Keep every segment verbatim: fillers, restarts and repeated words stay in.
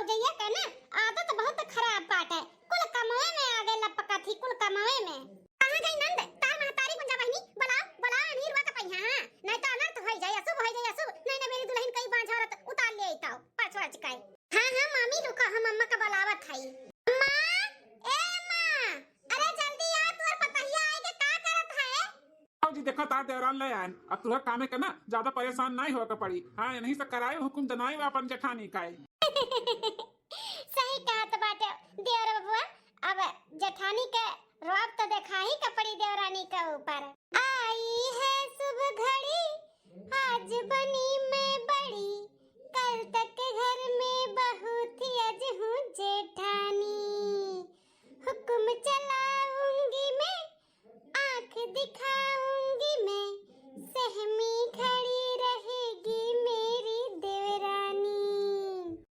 जइया के ना आदत बहुत खराब बाटे, कुल कमवे में आगे लपकत ही, कुल कमवे में। कहाँ गई नंद? तार महतारी गुंजा बहिनी, बुलाओ, बुलाओ, अनही रुआ के पहिया, हाँ, नहीं तो अनर्थ होई जाई, अशुभ होई जाई, अशुभ। नहीं ना मेरी दुलहिन कई बाँझ औरत उतार ले आई ताऊ, परछ वरछ के। हाँ, हाँ, मामी रुको, हम अम्मा का बुलावत हई। अम्मा, ए अम्मा, अरे जल्दी आ, तोर पतहिया आए के का करत है? आओ जी, देखो तार देवरान ले आयन। अब तुहर कामे के ना ज्यादा परेशान नाई होए के पड़ी। हाँ, इन्हीं से कराए हुकुम जनाए वा अपन जेठानी का। सही कहत बाटे देवर बबुआ, अब जेठानी के रोब तो देखाही के पड़ी देवरानी के ऊपर। आई है शुभ घड़ी, आज बनी मैं बड़ी, कल तक घर में बहू थी, आज हूँ जेठानी। हुक्म चलाऊंगी मैं, आंख दिखाऊंगी मैं, सहमी खड़ी रहेगी मेरी देवरानी।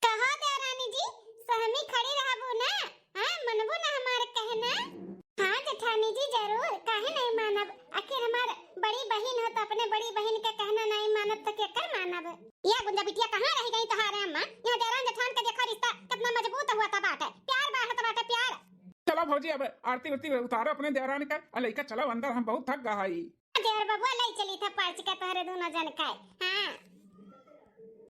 कहो देवरानी जी, सहमी खड़ी रहबू ना? हाँ, मनबू ना हमार कहना? हाँ जेठानी जी, जरूर, काहे नहीं मानब? आखिर हमार बड़ी बहिन हो तो अपने बड़ी बहिन के कहना नहीं मानब तो केकर मानब? या गुंजा बिटिया, कहाँ रह गई तोहारे अम्मा? यहाँ देवरान जेठान के देखा रिश्ता कितना मजबूत हुआ था बाटे, प्यार बढ़त बाटे, प्यार। चलो भौजी, अब आरती उरती उतारो अपने देवरान के, और लइका चलो अंदर, हम बहुत थक गए हई। देवर बबुआ, ले चली था परछ के तोहरे दोनों जन के। हाँ।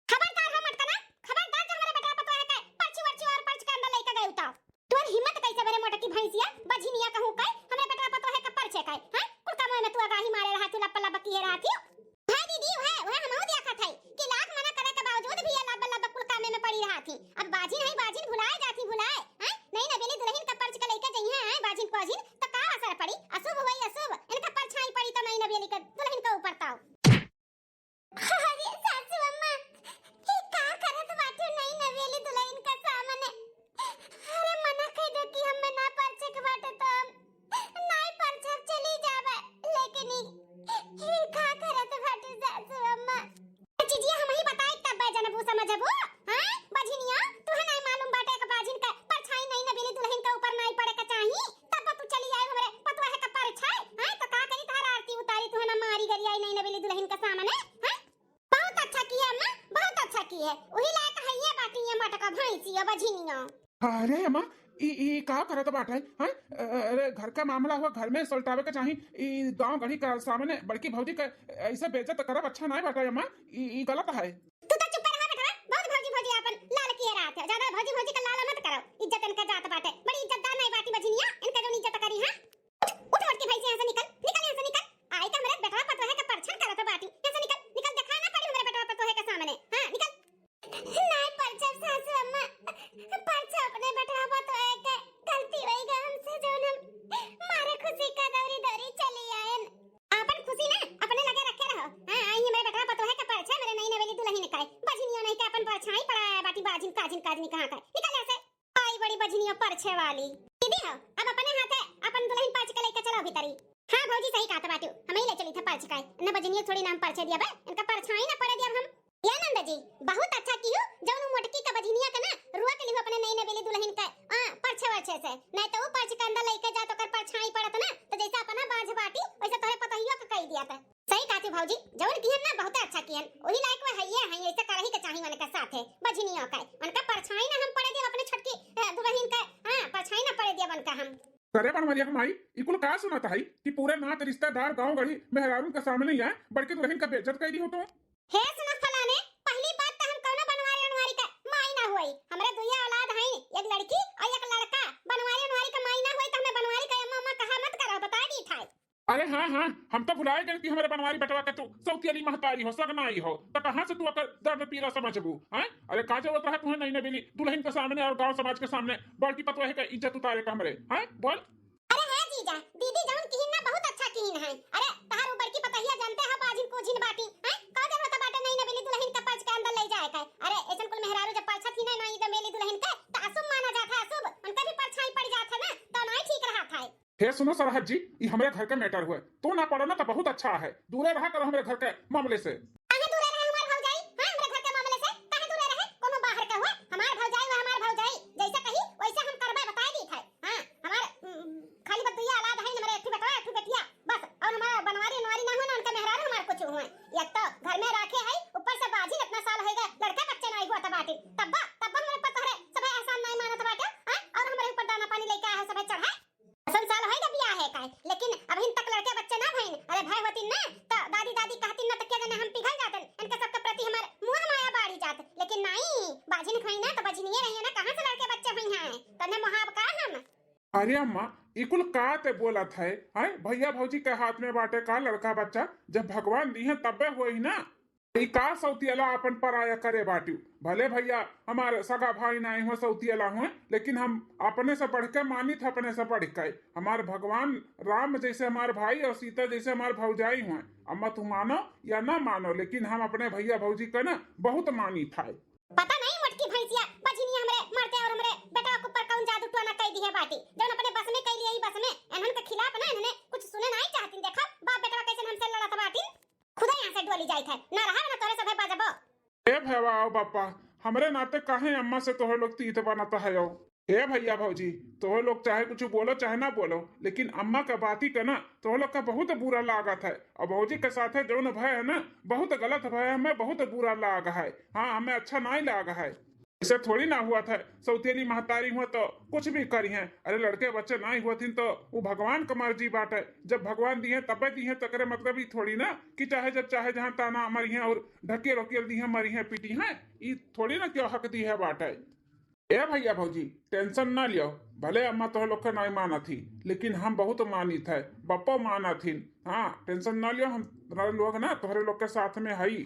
खबरदार हो मटकना, खबरदार जो हमरे बेटा पतोह के परछी वरछी और परछ के अंदर लइका गए उताओ। तोर हिम्मत कैसे भरे मोटकी भैंसिया, बझिनिया कहूँ के, हमरे बेटा पतोह के परछे के, हाँ? कुल कमवे में तू अगाही मारे रहा थी, लप लप किए रहा थी। हाँ दीदी, वह, वह हमहू देखत है कि लाख मना करे के बावजूद भी ये लब्बा लब्बा कुल कामे में पड़ी रहत ही। अब बाझिन है, बाझिन भुलाए जात ही, भुलाए। हैं? नई नवेली दुलहिन का परछ के लइके जइहे, हैं? बाझिन कोझिन, तो का असर पड़ी? अशुभ होई, अशुभ। इनका परछाई पड़ी तो नई नवेली के दुलहिन के ऊपर ताव। अरे सासू अम्मा, ये का करत बाटू नई नवेली दुलहिन के सामने? अरे मना कह दो कि हमें ना परछे के बाटे तो हम नाई परछब, चली जाबे, लेकिन ई, ई का करत बाटू सासू अम्मा? चिजिया हमही बताई तब जनबू समझबू, हाँ? बझिनिया, तुहे नाई मालूम बाटे कि बाझिन के परछाई नई नवेली दुलहिन के ऊपर नाई पड़े के चाही, तब तू चली आई हमरे पतोह के परछाई, हाँ? तो का करी तोहर आरती उतारी, तुहे ना मारी गरियाई नई नवेली दुलहिन के सामने, हाँ? बहुत अच्छा किहे अम्मा, बहुत अच्छा किहे। वही लायक है ये बाटी, ये मटका भैंसी, ये बझिनिया। अरे अम्मा, ई, ई का करत बाटे, हैं? अरे घर का मामला हुआ, घर में सुलटावे के चाही। ई गांव गढ़ी का सामने बड़की भौजी का ऐसे बेइज्जत करब अच्छा नाई बाटे अम्मा, ई, ई गलत है। तू तो चुप रहा बेटा, बहुत भौजी भौजी आपन लाल किए रहत है, ज्यादा भौजी भौजी का लाल मत करो। इज्जत इनका जात बाटे, बड़ी इज्जतदार नाई बाटी बझिनिया, इनका जो इज्जत करी, हाँ? उठ, उठ, उठ के भाई से यहाँ से निकल, निकल यहाँ से निकल। आई के हमरे बेटवा पतोहे के परछन करत बाटी। यहाँ से निकल, निकल, देखा ना पड़ी हमरे बेटवा पतोहे के सामने। हाँ, निकल। नाई परछब सासू अम्मा, परछब अपने बेटवा पतोहे के, गलती होई गई हमसे जौन हम मारे खुशी का दौरी दौरी चली आयन। आपन खुशी ना अपने लगे रखे रहो। हाँ, आई हमरे बेटवा पतोहे के परछे, हमरे नई नवेली दुलहिन का। बझिनियो नहीं के अपन परछाई पड़ा बाटी, बाझिन काझिन काझिन कहाँ का। निकल यहाँ से। आई बड़ी बझिनिया परछे वाली। दीदी हो, अब अपने हाथे अपन दुलहिन परछ के लइके चलो भीतरी। हाँ भौजी, सही कहत बाटू, हमही ले चली थे परछ के। न बझिनिया थोड़ी ना हम परछे दिया बे, इनका परछाई ना पड़े दिया हम। या नंद जी, बहुत अच्छा किहू, जौन उ मोटकी का बझिनिया के ना रुआ के लिहू अपने नई नवेली दुलहिन के, आ, परछे वरछे से। नहीं तो उ परछ के अंदर लइके जा तो ओकर परछाई पड़त ना, तो जैसे अपना बाझ बाटी, वैसे तोहरे पतोहियो के कई दिया था। सही कहती भौजी, जौन किहन ना बहुते अच्छा किहन, वही लायक वह हइये हैं, ऐसे करही के चाही उनके साथे, बझिनियों के, उनका परछाई ना हम पड़े देब अपने छोटकी, अ, दुलहिन के, हाँ, परछाई ना पड़े देब उनका हम। अरे बनवरिया के माई, ई कुल का सुनत हई कि पूरे नात रिश्तेदार गांव गढ़ी मेहरारून के सामने यहाँ बड़की दुलहिन का बेइज्जत कई दी हो तो? हे सुना फलाने, पहली बात तो हम कौनो बनवारी अनवारी के माई ना होई, हमरे दुइया औलाद हई, एक लड़की और एक लड़का, बनवारी अनवारी के माई ना होई तो हमें बनवारी के अम्मा अम्मा कहा मत करो, बता दी था। अरे हाँ, हाँ, हम तो भुलाए गए कि हमरे बनवारी बेटवा के तू सौतियली महतारी हो, सगनाई हो, तो कहाँ से तू ओकर दर्द पीड़ा समझबू, हैं? अरे का जरूरत रहा तुहे नई नवेली दुलहिन के सामने और गांव समाज के सामने बड़की पतोहे के इज्जत उतारे के हमरे, हैं? बोल। अरे हाँ जीजा, दीदी जौन किहिन ना बहुत अच्छा किहिन है। अरे तहार उ बड़की पतोहिया जानते हो बाझिन कोझिन बाटी, हैं? का जरूरत बाटे नई नवेली दुलहिन के परछ के अंदर ले जाए के? अरे ऐसन कुल मेहरारू जब परछत ही ना नई नवेली दुलहिन के, तो अशुभ माना जात है, अशुभ। उनका भी परछाई पड़ जात है ना, तो नाई ठीक रहत है। हे सुनो सरहद जी, ई हमरे घर के matter हुए, तू ना पड़ो ना तो बहुत अच्छा है, दूरे रहा करो हमरे घर के मामले से। काहे दूरे रहे हमार भौजाई? हाँ, हमरे घर के मामले से काहे दूरे रहे? कोनो बाहर के हुए, हमार भौजाई हुए, हमार भौजाई, जैसे कही वैसे हम करबे, बताए दी थे। हाँ, हमार, उम, खाली बतुइया औलाद है, हमरे एक ठो बेटवा, एक ठो बेटिया, बस। और हमार बनवारी अनवारी ना हुए ना उनके मेहरारू हमार कुछ हुए। एक तो घर में राखे है, ऊपर से बाझिन इतना साल होइगा, लड़का बच्चे ना हुआ था बाटी, तब्बा, तब्बा हमरे पतोहरे अरे अम्मा, ई कुल का ते बोलत है, हैं? भैया भौजी के हाथ में बाटे का लड़का बच्चा? जब भगवान दिहे तब्बे होई ना। ई का सौतियला अपन पराया करे बाटिउ? भले भैया हमार सगा भाई नाई हुए, सौतियला हुए, लेकिन हम अपने से बढ़ के मानित है, अपने से बढ़ के। हमार भगवान राम जैसे हमार भाई और सीता जैसे हमार भौजाई हुए। अम्मा तू मानो या ना मानो, लेकिन हम अपने भैया भौजी के ना बहुत मानित है। पता नहीं मोटकी भैंसिया बझिनिया हमरे मरते और हमरे बेटवा के ऊपर कौन जादू टोना कई दिहे बाटी, जौन अपने बस में कई लिए ही बस में। एनहन के खिलाफ ना एनहने कुछ सुने नहीं चाहतीन। देखो बाप बेटवा कैसे हमसे लड़त बाटीन। खुदा यहाँ से डोली जाइत है, ना रहा ना तोरे सभे बजबो। ए भैया आओ बापा, हमरे नाते काहे अम्मा से तोहे लोग तीत बनत है हो? ए भैया भौजी, तोहे लोग चाहे कुछ बोलो चाहे ना बोलो, लेकिन अम्मा का बाती का ना तोहे लोग का बहुत बुरा लागत है। और भौजी के साथे जौन भय है ना, बहुत गलत भय है, हमें बहुत बुरा लाग है। हाँ, हमें अच्छा नहीं लाग है। ऐसे थोड़ी ना हुआ था, सौतेली महतारी हुआ तो कुछ भी करी हैं। अरे लड़के बच्चे नहीं हुआ थीन तो वो भगवान का मर्जी बाटे। जब भगवान दिए तबे दिए, तो करे मतलब ई थोड़ी ना कि चाहे जब चाहे जहाँ ताना मरी हैं और ढकेल उकेल दिए मरी हैं पीटी हैं। ई थोड़ी ना क्यों हक दी है बाटे। ए भैया भौजी, टेंशन ना लियो, भले अम्मा तोह लोग के नहीं मानत ही, लेकिन हम बहुत मानित है, बप्पो मानत हिन। हाँ, टेंशन ना लियो, हम तोहरे लोग ना तोहरे लोग के साथ में हई।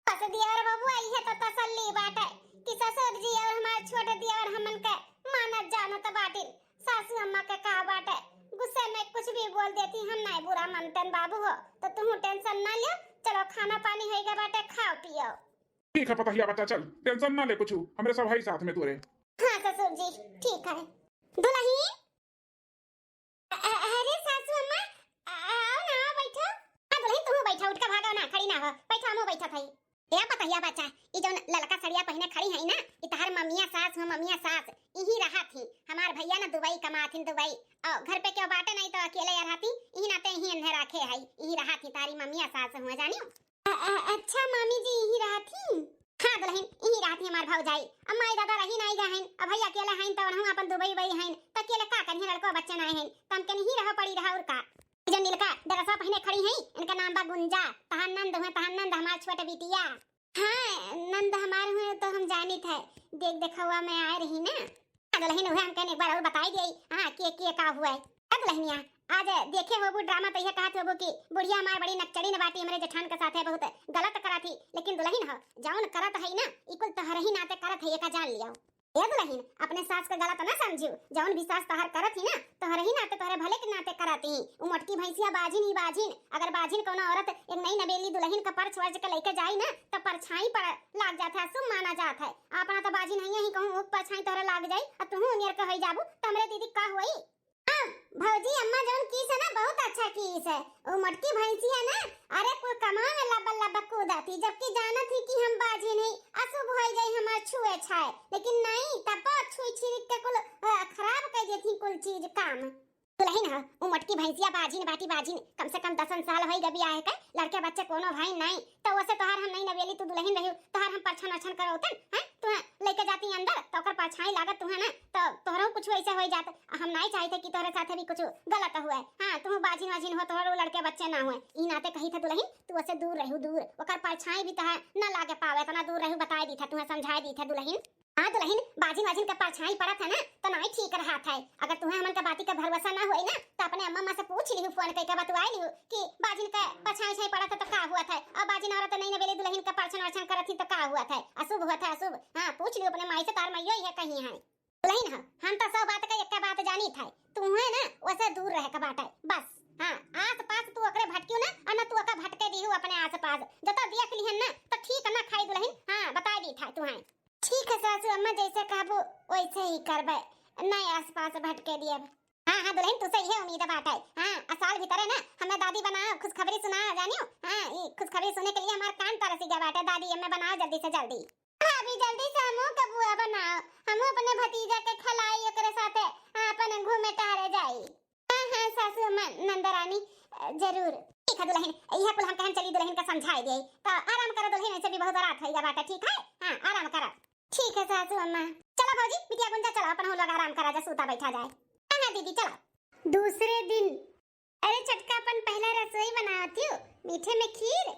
बस दियावर बबुआ, इहे तो तसल्ली बाटे कि ससुर जी और हमार छोट दियावर हमन के मानत जानत बाटिन। सासू अम्मा के का बाटे, गुस्से में कुछ भी बोल देती, हम नहीं बुरा मानतन बाबू हो, तो तुम टेंशन ना लियो। चलो खाना पानी होइगा बाटे, खाओ पियो। ठीक है पतहिया बच्चा, चल टेंशन ना ले कुछ, हमरे सब हई साथ में तोरे। हाँ ससुर जी, ठीक है। दुलही, अ-, अ-, अरे सासू अम्मा, आ-, आओ ना, आओ बैठो। हाँ दुलही, तू बैठो, उठ के भागो ना, खड़ी ना हो, बैठो, हमहू बैठत हई। ए पतहिया बच्चा, ई जौन ललका सड़िया पहिने खड़ी हई ना, ई तहार ममिया सास हो, ममिया सास। इही रहत ही, हमार भैया ना दुबई कमात हिन, दुबई। औ घर पे क्यों बाटे नहीं तो अकेले या रहती, इही नाते इही अंधे राखे हई, इही रहत ही, तारी ममिया सास हो, जानियो। अ-, अ-, अच्छा मामी जी, इही रहत ही? हाँ दुलहिन, इही रहत ही हमार भौजाई। अब माई दादा रही नाई गए हैं, अब भैया अकेले हैं तो उनहु अपन दुबई उबई हैं, तो अकेले का करिए, लड़को बच्चे नाई हैं, तो हमके नहीं रहो पड़ी रहा और का। ई जो नीलका डरेसवा पहिने खड़ी हैं, इनका नाम बा गुंजा, तहार नंद हुए, तहार नंद हमार छोट बिटिया। हाँ, नंद हमार हुए तो हम जानित है, देख देखौआ में आए रही ना। हाँ दुलहिन, उहे हम कहने एक बार और बताई दिए, हाँ, के के का हुआ है। ए दुलहिनिया, आज देखे होबू ड्रामा तो यह कहत होबू कि बुढ़िया हमार बड़ी नकचड़ी न बाटी, हमरे जेठान के साथे बहुत गलत करत ही, लेकिन दुलहिन हो, जौन करत है ना, ई कुल तोहरे ही नाते करत है, एका जान लियो। ए दुलहिन, अपने सास के गलत ना समझियो, जौन भी सास तोहर करत ही ना, तोहरे ही नाते, तोहरे भले के नाते करत ही। उ मोटकी भैंसिया बाझिन ही बाझिन, अगर बाझिन कौनो औरत एक नई नवेली दुलहिन का पर्छ वर्छ के लेके जाई ना, तो परछाई पर लाग जात है, अशुभ माना जात है। अपना तो बाझिन है ही, कहूँ ऊक परछाई तोहरे लाग जाई, आ तुहू उमियर के होई जाबू, तो हमरे दीदी का होई? हाँ, भौजी, अम्मा जौन कीस है ना, बहुत अच्छा कीस है। उ मोटकी भैंसिया ना, अरे, कुल कमावे लब्बा लब्बा कूदत ही, जबकि जानत ही कि हम बाझिन ही, अशुभ होई जाई हमार छुए छाए, लेकिन नहीं, तब छुई छिरिक के कुल, अ, खराब कर देती कुल चीज काम। दुलहिन ह, उ मोटकी भैंसिया बाझिन बाटी बाझिन, कम से कम दसन साल होई गबी आए के, लड़के बच्चे कोनो भाई नहीं, तो वैसे तोहार हम नहीं नवेली, तू दुलहिन रही, तोहार हम परछन वरछन करौतन, हैं? तू लेके जाती अंदर, तो ओकर परछाई लागत तुहे ना, तो तोहरो कुछ वैसे होई जात। हम नाई चाहते कि तोहरे साथे भी कुछ गलत हुए। हाँ, तू बाझिन वाझिन हो, तोहरो लड़के बच्चे ना हुए। ई नाते कही था दुलहिन, तू ओसे दूर रहू, दूर। ओकर परछाई भी तोहे ना लागे पावे, इतना दूर रहू, बताई दी था, तुहे समझाई दी था दुलहिन। हाँ दुलहिन, बाझिन वाझिन के परछाई पड़त है ना, तो नाई ठीक रहत है। अगर तुहे हमन के बाती के भरोसा ना होई ना, तो अपने अम्मा अम्मा से पूछ लिहू, फोन करके बतवाई लिहू कि बाझिन के परछाई छाई पड़त है तो का हुआ था, और बाझिन औरत नहीं नवेली दुलहिन के परछन वरछन करत ही तो का हुआ था, अशुभ हुआ था, अशुभ। हाँ, पूछ लिहू अपने माई से, तार माइयो यह कही है। दुलहिन ह, हम तो सब बात का एक बात जानी था, तू है ना वैसे दूर रहे का बात है बस। हाँ, आस पास तू ओकरे भटकियो ना, और ना तू ओका भटके दीहू अपने आस पास। जब तो देख लिहन ना तो ठीक ना खाई दुलहिन। हाँ, बता दी था तू है। ठीक है सासू अम्मा, जैसे कहबू वैसे ही करबे, नहीं आस पास भटके दिए। हाँ हाँ दुलहिन, तुसे यह उम्मीद बाटे। हाँ, आ साल भीतरे ना हमें दादी बनाओ, खुशखबरी सुनाओ जानियो। हाँ, ई खुशखबरी सुने के लिए हमार कान तरस गया बाटे। दादी हमें बनाओ जल्दी से जल्दी। भाभी, जल्दी से हमहू के बुआ बनाओ, हमहू अपने भतीजा के खिलाई, ओकरे साथे आपन घूमे टहरे जाई। हाँ, हाँ, सासू अम्मा, नंदरानी, अ, जरूर। ठीक है दुलहिन, यह कुल हम कहन चली दुलहिन का समझाई दे। तो आराम करो दुलहिन, वैसे भी बहुत रात होइगा बाटे, ठीक है? हाँ, आराम करो। ठीक है सासू अम्मा। चलो भौजी, बिटिया गुंजा, चलो अपन हम लोग आराम करा जा, सूता बैठा जाए। हाँ, हाँ दीदी, चलो। दूसरे दिन। अरे छोटका, अपन पहला रसोई बनावत हियो, मीठे में खीर।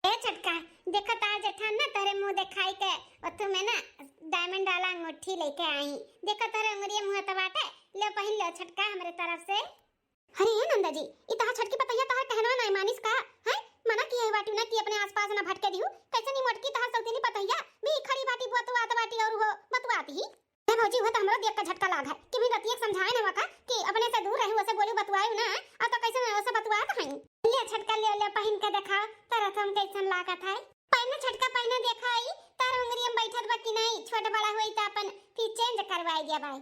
ए छोटका, देखो तार जेठान ना तोहरे मुंह देखाई के ओथू में ना डायमंड वाला अंगूठी लेके आई। देखो तोहरे उंगरिये मुंह तो बाटे, ले पहिन ले छटका हमरे तरफ से। अरे ए नंदा जी, ई तहार छटकी पतैया तहार कहनवा नाई मानिस का? हैं? मना किहे बाटू ना कि अपने आसपास ना भटके दिहू। कैसन ई मोटकी तहार सौतीली पतैया भी खड़ी बाटी बतुआत बाटी और हो बतुआत ही। ए भौजी, वो तो हमरो देख के झटका लाग है कि भी रतिया के समझाए ना का कि अपने से दूर रही, ओसे बोलू बतुआयू ना, और तो कैसे ओसे बतुआत हई। ले छटका ले, ले पहिन के देखाओ, तरह हम कैसन लागत है। पहिने छटका पहिने देखा ई, तार उंगरी में बैठत बा कि नहीं, छोट बड़ा होई त अपन फिर चेंज करवाई दिया भाई।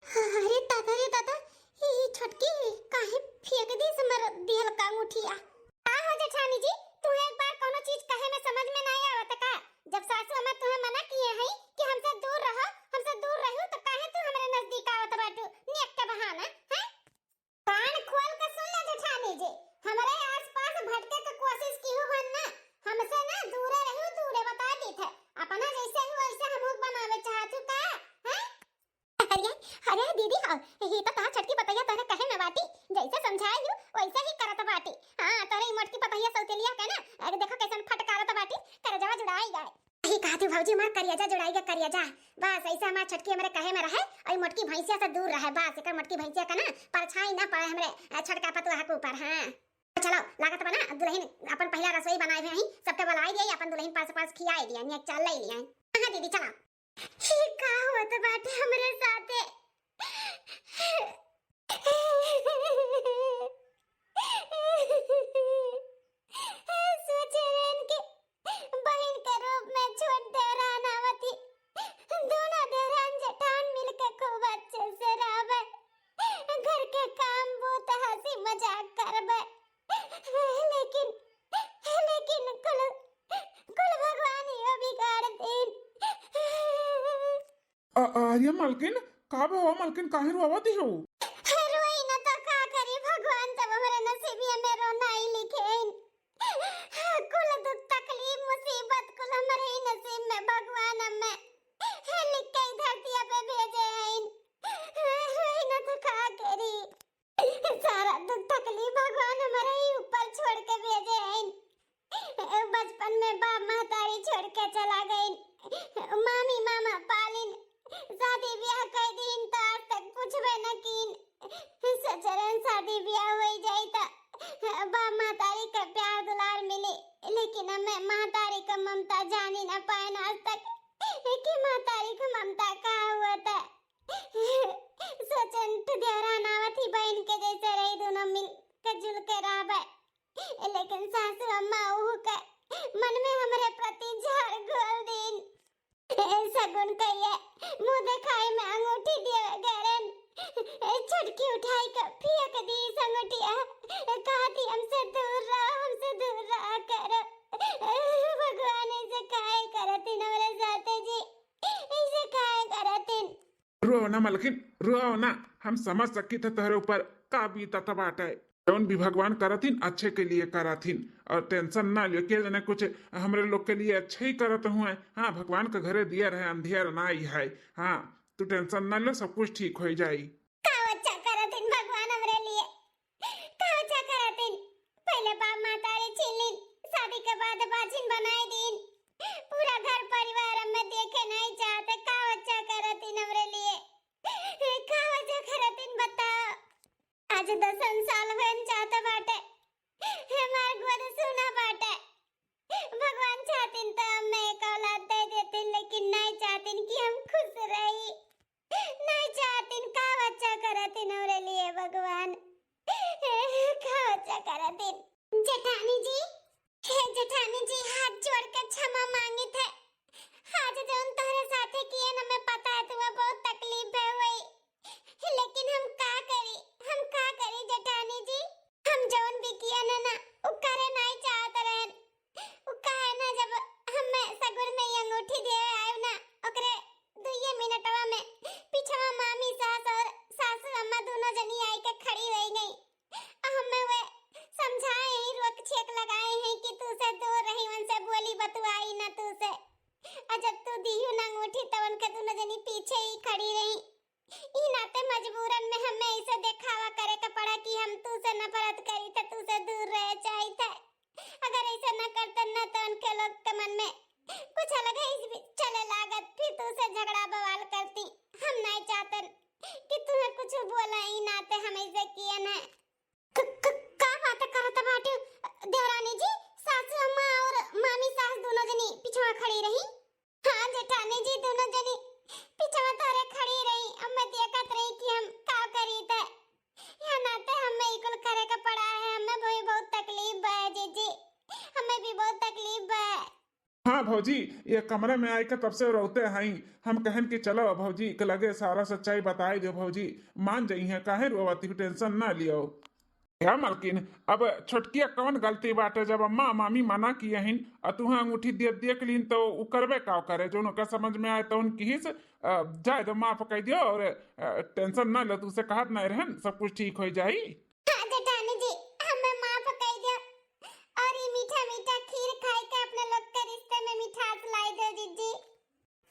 अरे दादा रे दादा, ई छोटकी काहे फेंक दी हमर दिहल का अंगूठिया? का हो जेठानी जी, तू एक बार कोनो चीज कहे में समझ में नहीं आवत का? जब सासू अम्मा तुम्हें मना किए हैं कि हमसे दूर रहो, हमसे दूर रहो, तो काहे तू हमरे नजदीक आवत बाटू? नेक के बहाना, हैं? कान खोल के सुन ले जेठानी जी, हमरे आसपास भटके के कोशिश किहू हन ना, हमसे ना दूरे रहियो, दूरे बता दी थे। अपना जैसे ही वैसे हमहू बनावे चाहतू का, हैं? अरे, अरे दीदी, हाँ, ही तो तहार छटकी पतैया तोहरे कहे में बाटी, जैसे समझाए यू वैसे ही करत बाटी। हाँ, तोहरे ई मोटकी पतैया सौतेलिया के ना, अरे देखो कैसन फटकारत बाटी, करजवा जुड़ाई गए। यही कहती भौजी, हमार करियाजा जुड़ाई गए, करियाजा। बस ऐसे हमार छटकी हमरे कहे में रहे, और ई मोटकी भैंसिया से दूर रहे, बस एकर मोटकी भैंसिया का ना परछाई ना पड़े हमरे, अ, छटका पतुआ के ऊपर। हाँ, चलो, लागत बा ना दुल्हन अपन पहला रसोई बनाए हुए हैं, सबके बुलाई दिया, अपन दुल्हन पास पास खियाए दिया, निया चल ले लिया। हाँ दीदी, चलो। ई का होत बाटे हमरे साथे? सोचे रहन के बहिन के रूप में छोट देवरान आवत ही। दोनों देवरान जेठान मिलके खूब अच्छे से रहबे, घर के काम बूत हंसी मजाक करबे, लेकिन, लेकिन कुल, कुल भगवान यो बिगाड़ दीन। अ-, अरे मलकिन, का बे हो मलकिन, काहे रोवत हो? रोई न तो का करी, भगवान जब हमरे नसीबिया में रोना ही लिखे हइन। कुल दुख तकलीफ मुसीबत कुल हमरे ही नसीब में भगवान हमें लिख के ही धरतिया पे भेजे हइन। रोई न तो का करी, सारा दुख तकलीफ भगवान हमरे ही ऊपर छोड़ के भेजे हइन। बचपन में बाप महतारी छोड़ के चला गइन, मामी मामा पालिन, शादी ब्याह कर दीन तो आज तक पूछबे न कीन। सोचरन शादी ब्याह हो जाई त बाप महतारी के प्यार दुलार मिली, लेकिन हमें महतारी के ममता जानी न पाए आज तक कि महतारी के ममता का हुआ था। सोचन तो देवरान आवत ही बहन के जैसे रही, दोनों मिल के जुल के रहबे। लेकिन सासू अम्मा ओहू के मन में हमरे प्रति जहर घोल दीन। ए सगुन कहिए मुँह देखाई में अंगूठी दिए गरन। ए छटकी उठाई के फेंक दी अंगूठिया। कहती हमसे दूर रहो, हमसे दूर रहा करो। भगवान ऐसे काहे करतिन हमरे साथे जी? ऐसे काहे करतिन? रो ना मलकिन, रो ना, हम समझ सकित है तोहरे ऊपर का बीतत बाटे। जौन भी भगवान करथिन अच्छे के लिए करथिन, और tension ना लियो, के जने कुछ हमरे लोग के लिए अच्छे ही करत हुए। हाँ, भगवान के घरे दिया रहे, अंधियार ना ही है। हाँ, तू tension ना लियो, सब कुछ ठीक हो जाई। का अच्छा करथिन भगवान हमरे लिए? का अच्छा करथिन? पहले बाप महतारी छीन लीन, शादी के बाद बाझिन बनाए दीन, पूरा घर परिवार हमें देखे नहीं चाहते। का अच्छा करथिन हमरे लिए? का अच्छा करथिन बताओ? आज दसन साल बन जात बाटे, हमार गोद सुना बाटे। भगवान चाहतिन त हमें एक औलाद दे देतिन, लेकिन नहीं चाहतिन कि हम खुश रही। नहीं चाहतिन, का अच्छा करतिन हमरे लिए भगवान, का अच्छा करतिन। जेठानी जी, हे जेठानी जी, हाथ जोड़ के क्षमा मांगित है। आज जौन तोहरे साथे किए न, मैं पता है तुम्हें बहुत तकलीफ है हुई, लेकिन हम का करी, हम का करी जेठानी जी? हम जौन भी किए न ना, उ करे नहीं चाहत रहन। उ काहे ना, जब हमें सगुन में ये अंगूठी दिए आयो ना, ओकरे दुइये मिनटवा में पिछवा मामी सास और सासू अम्मा दोनों जनी आई के खड़ी रह गई। हमें वे समझाए हैं, रोक छेक लगाए हैं कि तू से दूर रही, उनसे बोली बतुआई ना तू से। और जब तू दिहू ना अंगूठी, तो उनके दोनों जनी पीछे ही खड़ी रही। ई नाते मजबूरन में हमें ऐसे देखावा करे के पड़ा कि हम तू से नफरत करी थे, तू से दूर रहे चाही थे। अगर ऐसे न करतन ना, तो उनके लोग के मन में कुछ अलग ही चले लागत, फिर तू से झगड़ा बवाल करती। हम नहीं चाहतन कि तुहे कुछ बोला ही ना, ते हम ऐसे किए न। क-, क-, का बात करत बाटे देवरानी जी? सासू अम्मा और मामी सास दोनों जनी पिछवा खड़ी रही। हाँ जेठानी जी, दोनों जनी पिछवा तोरे खड़ी रही। अम्मा देखत रही कि हम का करी, ते या नाते हमें इकुल करे का पड़ा है। हमें भी बहुत तकलीफ बा है जीजी, हमें भी बहुत तकलीफ बा है। हाँ भौजी, ये कमरे में आइके तब से रोते हई। हम कहन कि चलो भौजी के लगे सारा सच्चाई बताई दो भौजी, मान जइहें, काहे रोवत ही, टेंशन ना लियो। क्या मलकिन, अब छोटकिया कौन गलती बाटे, जब अम्मा मामी मना किए हिन और तुहें अंगूठी दे देख लीन तो उ करबे का करे, जो उनका समझ में आए तो उनकी ही से, अ, जाए दो, माफ कर दियो और, अ, टेंशन ना लो, तुसे कहत नहीं रहन, सब कुछ ठीक हो जाई। हाँ जेठानी जी, हमें माफ कर दियो और ये मीठा मीठा खीर खाए के अपने लोग के रिश्ते में मिठास लाई दो जीजी।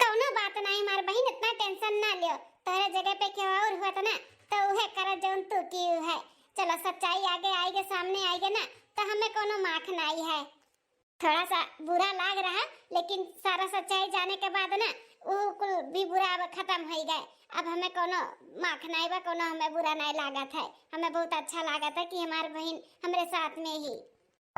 कौनो बात नहीं, हमार बहिन, इतना टेंशन ना लियो। तोहरे जगह पे केहू और हुआ था ना, तो उहे करत जौन तू की है। चलो, सच्चाई आगे आएगे, सामने आएगे ना, तो हमें कौनो माख नहीं है। थोड़ा सा बुरा लाग रहा, लेकिन सारा सच्चाई जाने के बाद ना, वो कुल भी बुरा अब खत्म हो गए। अब हमें कौनो माख नहीं बा, कौनो हमें बुरा नहीं लागत है। हमें बहुत अच्छा लागत है कि हमार बहिन हमरे साथ में ही।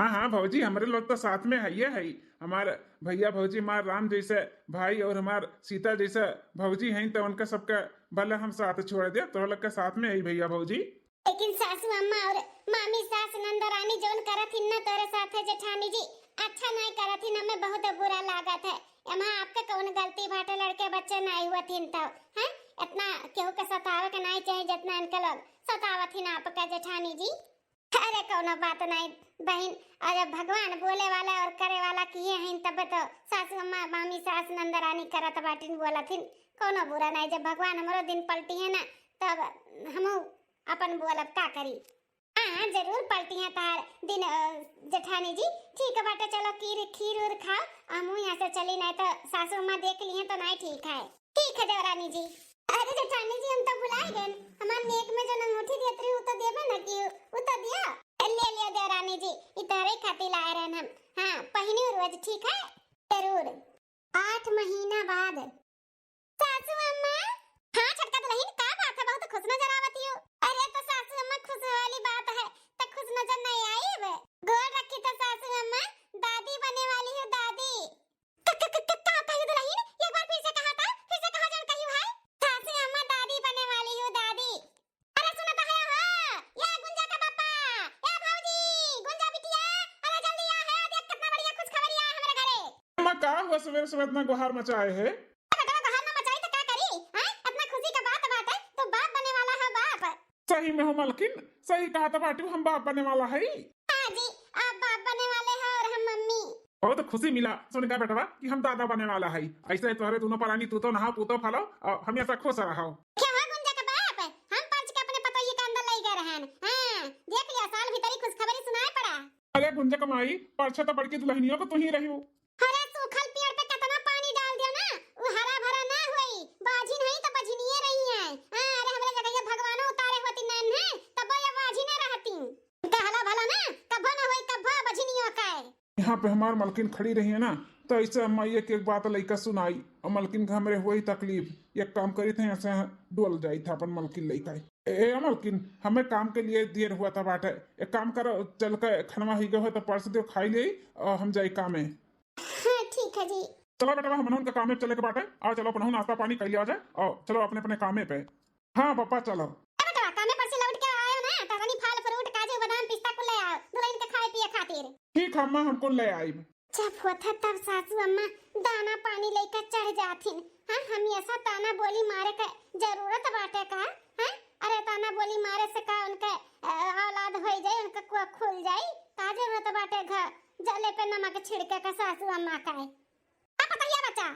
हाँ, हाँ, भौजी, हमरे लोग तो साथ में हइये हई। हमार भैया भौजी, हमार राम जैसे भाई और हमार सीता जैसे भौजी हैं, तो उनका सबका भले हम साथ छोड़ दे, तो लोग के साथ में हई भैया भौजी। लेकिन सासू अम्मा और मामी सास नंदरानी जौन करत हिन ना तोरे साथ है जेठानी जी, अच्छा नहीं करत हिन, हमें बहुत बुरा लागत है। एमा आपके कौन गलती बाटे, लड़के बच्चे नहीं हुआ थिन तो, हैं? इतना केहू के सतावे के नहीं चाहिए जितना इनके लोग सतावत हिन आपका जेठानी जी। अरे कौनो बात नहीं बहिन, अरे भगवान बोले वाला और करे वाला किए हैं, तबे तो सासू अम्मा मामी सास नंदरानी करत बाटिन बोलत हिन, कौनो बुरा नहीं। जब भगवान हमरो दिन पलटी है ना, तब हमहू अपन बोलब का करी। हाँ जरूर पलटी है तार दिन, अ, जेठानी जी। ठीक बाटे, चलो खीर खीर उर खाओ, हमहू यहाँ से चली, नहीं तो सासू अम्मा देख ली है तो नहीं ठीक है। ठीक है देवरानी जी। अरे जेठानी जी, हम तो भुलाए गए, हमार नेक में जो अंगूठी दिया तरी, उ तो देबे ना की, उ तो दिया। ले लिया देवरानी जी, इ तोहरे खातिर लाए रहन हम। हाँ, पहिनी रोज, ठीक है? जरूर। आठ महीना बाद। सासू अम्मा। हाँ छोटका दुल्हन, का बात है, बहुत खुश नजर आवत हो। अरे तो सासू अम्मा, खुश वाली बात है, तो खुश नजर नहीं आई? अब गोड़ रखी तो सासू अम्मा, दादी बने वाली हूँ, दादी। क-, क-, क-, क-, का कही दुल्हन? एक बार फिर से कहा था, फिर से कहा जौन कही है। सासू अम्मा, दादी बने वाली हूँ, दादी। अरे सुनत है हो, या गुंजा का पापा, या भौजी, गुंजा बिटिया, अरे जल्दी आ है, देख कितना बढ़िया खुशखबरी आया हमरे घरे। अम्मा, का हुआ, सवेरे सवेरे इतना गुहार मचाए है? अरे बेटवा, गुहार ना मचाई तो का करी, हैं? इतना खुशी का बात बात है, तू बाप बने वाला है, बाप। सही में हो मलकिन, सही कहा था बाटू, हम बाप बने वाला है। हाँ जी, आप बाप बने वाले हैं और हम मम्मी। बहुत खुशी मिला सुन का बेटवा कि हम दादा बने वाला है। ऐसे तोहरे दोनों परानी, तू तो नहाओ, पूतो फलो और हमेशा खुश रहो। क्या हो गुंजा के बाप, हम परछ के अपने पतोहिए के अंदर लई गए रहन। हाँ, देख लिया, साल भीतरी खुशखबरी सुनाए पड़ा। अरे गुंजा के माई, परछे तो बड़की दुल्हनियों को तू ही रही हो। अरे सूखल पेड़ पे कितना पानी डाल दियो ना, वो हरा भरा ना होई। बाझिन है तो बझिनिये रही है। हाँ, अरे हमरे जगह ये भगवानो उतारे होती नैन है, तब ये बाझिन रहती। कहला भला ना, कभो ना होई, कभो बझिनियो का है। यहाँ पे हमार मलकिन खड़ी रही है ना, तो ऐसे अम्मा एक एक बात लइका सुनाई, और मलकिन के हमरे हुई तकलीफ। एक काम करी थे, ऐसे डोल जाई था अपन मलकिन लइका। ए, ए मलकिन, हमें काम के लिए देर हुआ था बाटे, एक काम करो, चल के खनवा ही गए हो तो परस दो, खाई ले और हम जाई कामे। हाँ ठीक है जी। चलो बेटवा, हमनहुन के कामे चले के बाटे, आओ चलो अपनहु नाश्ता पानी कर लिया जाए, आओ चलो अपने अपने कामे पे। हाँ पापा चलो। ए बेटवा, कामे पर से लौट के आयो ना, तो तनी फल फ्रूट, काजू बादाम पिस्ता कुल ले आओ दुल्हन के खाए पिए खातिर। ठीक है अम्मा, हम कुल ले आइब। जब होत है तब सासू अम्मा दाना पानी लेकर चढ़ जाथिन। हाँ, हमेशा ताना बोली मारे के जरूरत बाटे का? हाँ, अरे ताना बोली मारे से का उनके, अ, औलाद होई जाई, उनके कुआ खुल जाई? का जरूरत बाटे घर जले पे नमक छिड़के का सासू अम्मा का है? आ पतोहिया बच्चा।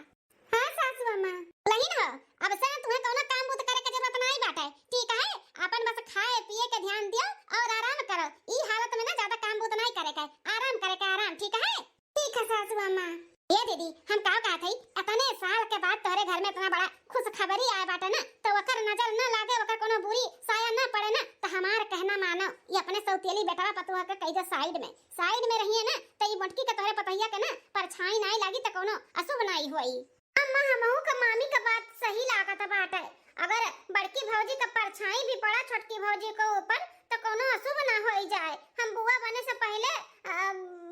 हाँ सासू अम्मा। लहिन हो, अब से तुहे कौनो काम बूत करे के जरूरत नहीं बाटे, ठीक है? अपन बस खाए पिए के ध्यान दियो और आराम करो। ई हालत में ना ज्यादा काम बूत नहीं करे के, आराम करे के, आराम, ठीक है? ठीक है सासू अम्मा। ए दीदी, हम का कहत हई, इतने साल के बाद तोहरे घर में इतना बड़ा खुशखबरी आए बाटे ना, तो ओकर नजर न लागे, ओकर कोनो बुरी साया न पड़े ना, तो हमार कहना मानो, ये अपने सौतेली बेटवा पतोह के कह दे साइड में, साइड में रहिए ना, तो ई मोटकी के तोहरे पतोहिया के ना परछाई नाई लागी, तो कोनो अशुभ नाई होई। अम्मा, हमहू के मामी के बात सही लागत बाटे। अगर बड़की भौजी का परछाई भी पड़ा छोटकी भौजी के ऊपर, तो कोनो अशुभ ना होई जाए। हम बुआ बने से पहिले, अ,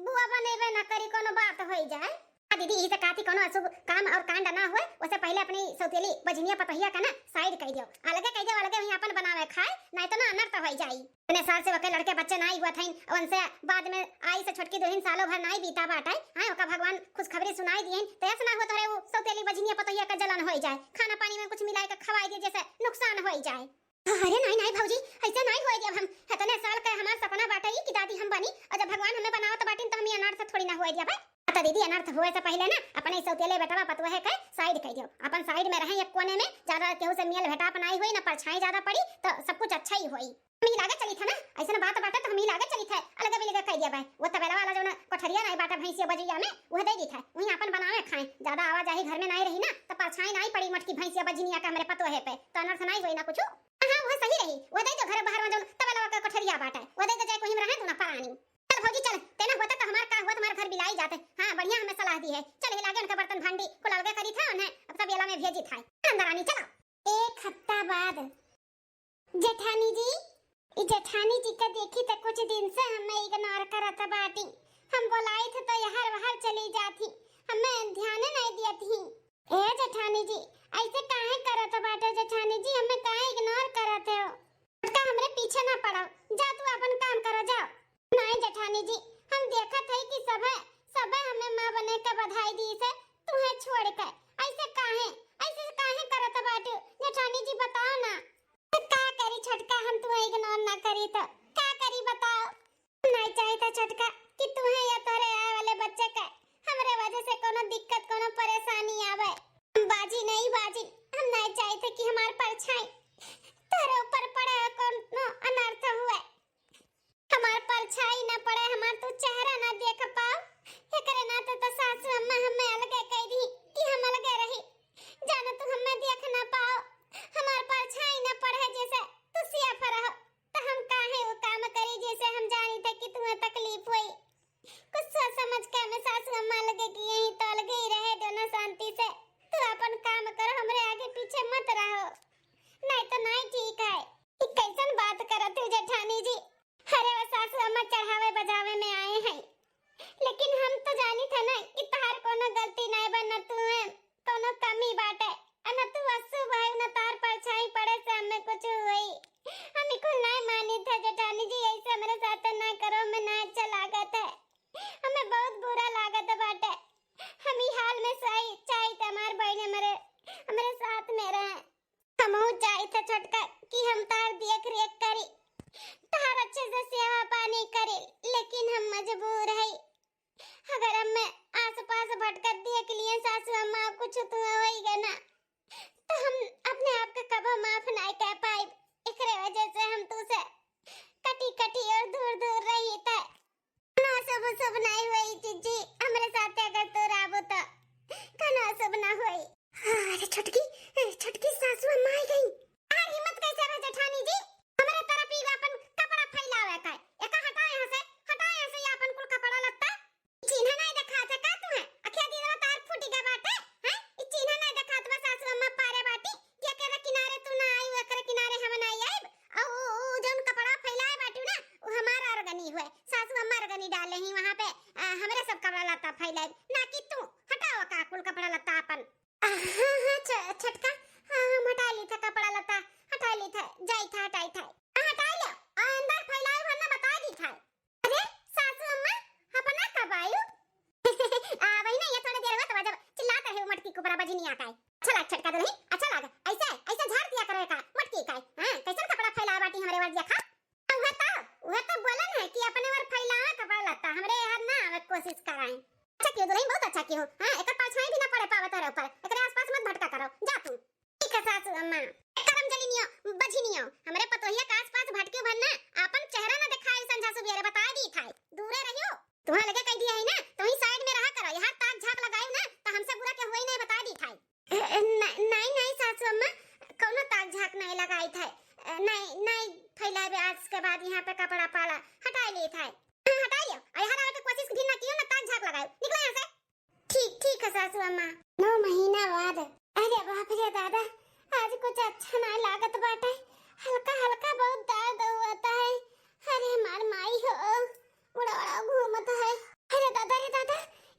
बुआ बनेबे ना करी, कोनो बात होई जाए। हाँ दीदी, ई तो कहती कोनो अशुभ काम और कांड ना होए, ओसे पहिले अपनी सौतेली बझिनिया पतोहिया का ना side कइ दियो, अलगे कइ दियो, अलगे वहीं अपन बनावे खाए, नहीं तो ना अनर्थ होई जाई। इतने साल से ओके लड़के बच्चे नाई हुआ थे, उनसे बाद में आई से छोटकी दुल्हन सालों भर नाई बीता बाटे। हाँ, ओका भगवान खुशखबरी सुनाई दिए, तो ऐसा ना हो तोरे वो सौतेली बझिनिया पतोहिया का जलन होई जाए, खाना पानी में कुछ मिलाए के खवाई दिए, जैसे नुकसान होई जाए। अरे नाई, नाई भौजी, ऐसे नाई होए दिया हम। इतने साल का हमार सपना बाटे ई कि दादी हम बनी, और जब भगवान हमें बनावत बाटिन तो हम ये अनर्थ थोड़ी ना होए दिया भाई। तो दीदी, अनर्थ होए से पहिले ना अपने सौतेले बेटवा पतोहे के side कइ दियो, अपन side में रहे एक कोने में, ज्यादा केहू से मियल भेटाप नाई होई, ना परछाई ज्यादा पड़ी, तो सब कुछ अच्छा ही होई। हम ही लागे चली था ना, ऐसन बात बाटे तो हम ही लागे चली था, अलग भी लगे कह दिया भाई। वो तबेला वाला जो ना कोठरिया नाई बाटे भैंसिया बजिया में, वह दे दी था, वहीं अपन बनावे खाए, ज्यादा आवाजाही घर में नाई रही ना, तो परछाई नाई पड़ी मोटकी भैंसिया बजिनिया का हमरे पतोहे पे, तो अनर्थ नाई होई ना कुछ। हाँ, वह सही रही, वह दे दो घर बाहर में जो तबेला का कोठरिया बाटे, वह दे दो जाए कोई में रहे तू ना परानी। चल भौजी चल, तेना होता तो हमार का हुआ, तुम्हारे घर बिलाई जाते। हाँ, बढ़िया हमें सलाह दी है। चल ही लागे उनका बर्तन भांडी कुल अलगे करी था, उन्हें अब तबेला में भेजी था। अंदर रानी चलो। एक हफ्ता बाद। जेठानी जी, ई जेठानी जी का देखी त कुछ दिन से हमें ignore करत बाटी। हम बोलाई थे तो यहर वहर चली जाती, हमें ध्यान नहीं दियत ही। ए जेठानी जी, ऐसे काहे करत बाटे जेठानी जी, हमें काहे ignore करत हो? छोटका हमरे पीछे ना पड़ो, जा तू अपन काम करो, जाओ। नहीं जेठानी जी, हम देखत हई कि सभे, सभे हमें माँ बने के बधाई दी से, तुहे छोड़ के। ऐसे काहे, ऐसे काहे करत बाटू? जेठानी जी बताओ ना। तो का करी छोटका, हम तुहे ignore ना करी तो का करी बताओ? हम नहीं चाहित छोटका कि तुहे या तोरे आए वाले बच्चे के हमरे वजह से कोनो दिक्कत, कोनो परेशानी आवे। हम बाजी नहीं बाजी, हम नहीं चाहित कि हमार परछाई तोरे ऊपर पड़े, कोनो अनर्थ हुए। हमार परछाई ना पड़े, हमार तू चेहरा ना देख पाओ, एकरे नाते तो सासू अम्मा हमें अलगे कह दी कि हम अलगे रही, जाने तू हमें देख ना पाओ। हमार परछाई ना पड़े जैसे तू सियाफ रहो, तो हम काहे वो काम करी जैसे हम जानी थे कि तुम्हें तकलीफ हुई। कुछ सोच समझ के हमें सासू अम्मा अलगे की यहीं तो अलगे ही रहे दो ना शांति से। तू अपन काम करो, हमरे आगे पीछे मत रहो, नहीं तो नहीं ठीक है। ई कैसन बात करत हो जेठानी जी? अरे वो सासू अम्मा चढ़ावे बजावे में आए हैं, लेकिन हम तो जानी थे ना कि तहार कोनो गलती नहीं बा, न तू है कोनो कमी बाटे, आ न तू अशुभ है, न तार परछाई पड़े से हमें कुछ हुई। हम ई कुल नहीं मानी थे जेठानी जी, ऐसे हमरे साथ ना करो, हमें ना अच्छा लागत है, हमें बहुत बुरा लागत बाटे। हम ई हाल में सही चाहित हमार बहन हमरे, हमरे साथ में रहे। हमहू चाहित छोटका कि हम तार देख रेख करी, तार अच्छे से सेवा पानी करी, लेकिन हम मजबूर हई। अगर हमें आसपास भटकत देख लिए सासू अम्मा, कुछ तो होई गए ना, तो हम अपने आप के कबो माफ नहीं कर पाई। एकरे वजह से हम तू से कटी कटी और दूर दूर रही थे। कनो शुभ शुभ नहीं होई जिज्जी, हमरे साथे अगर तू रहबू तो कनो शुभ ना होई। अरे छोटकी, ए, छोटकी सासू अम्मा आई गई। यार हिम्मत कैसे रहे जेठानी जी? हमरे तरफ ही अपन कपड़ा फैलावे का। एका हटा यहाँ से, हटा यहाँ से ये अपन कुल कपड़ा लत्ता। चिन्ह नहीं दिखात है का तुम्हें? अखिया दीदवा तार फूटी गए बाटे, हैं? ई चिन्ह नहीं दिखात बा सासू अम्मा पारे बाटी। एकरे किनारे तू ना आई, एकरे किनारे हम ना आइब। अउ उ, उ जौन कपड़ा फैलाए बाटू ना, उ हमार अरगनी हुए, सासू अम्मा अरगनी डाले ही वहाँ पे। आ, हमरे सब कपड़ा लत्ता फैलाए ना कि तू। हटाओ का कुल कपड़ा लत्ता अपन। आ, हाँ, हाँ, छ-, छोटका, हाँ, हम हटा ली था कपड़ा लत्ता, हटा ली था, जाई था, हटाई था। हाँ, हटाई लो, आ, अंदर फैलाए वरना बता दी था। अरे सासू अम्मा, अपना कब आयु? आ वही ना, ये थोड़ी देर हुआ तो जब चिल्लात रहे वो मटकी कुपरा बजनिया का है। अच्छा लाग छोटका दुल्हन, अच्छा लाग। ऐसे, ऐसे झाड़ दिया करो एका मटकी का है। हाँ, कैसन कपड़ा फैलाए बाटी हमरे वर देखा। उहे तो, उहे तो बोलन है कि अपने वर फैलावे कपड़ा लत्ता, हमरे यार ना आवे कोशिश कराए। अच्छा कियो दुल्हन, बहुत अच्छा कियो। हाँ, एकर परछाई भी ना पड़े पावे तोरे ऊपर, एकरे आसपास मत भटका करो, जा तू। ठीक है सासू अम्मा। ए करम जलिनियो, बझिनियो, हमरे पतोहिया के आसपास भटकियो भर ना, आपन चेहरा ना देखाए संझा सुबेरे, बताए दी थाई, दूरे रहियो। तुहा लगे कह दिया है ना, तो ही side में रहा करो, यहाँ ताक झाक लगाए ना, तो हमसे बुरा के हुआ ही नहीं, बताए दी थाई। ए, ए, न-, नहीं, नहीं सासू अम्मा, कौनो ताक झाक नहीं लगाई थाई। ए, नहीं, नहीं फैलाए आज के बाद यहाँ पे कपड़ा पाला, हटाए लिए थाई। हाँ, हटाए लियो, और यहाँ आवे के कोशिश भी ना कियो ना ताक झाक लगाए, निकलो यहाँ से। ठीक, ठीक है सासू अम्मा। नौ महीना बाद। अरे बाप रे दादा, आज कुछ अच्छा नाहीं लागत बाटे, हल्का हल्का बहुत दर्द होत है। अरे हमार माई हो, उड़ा उड़ा घूमत है। अरे दादा रे दादा,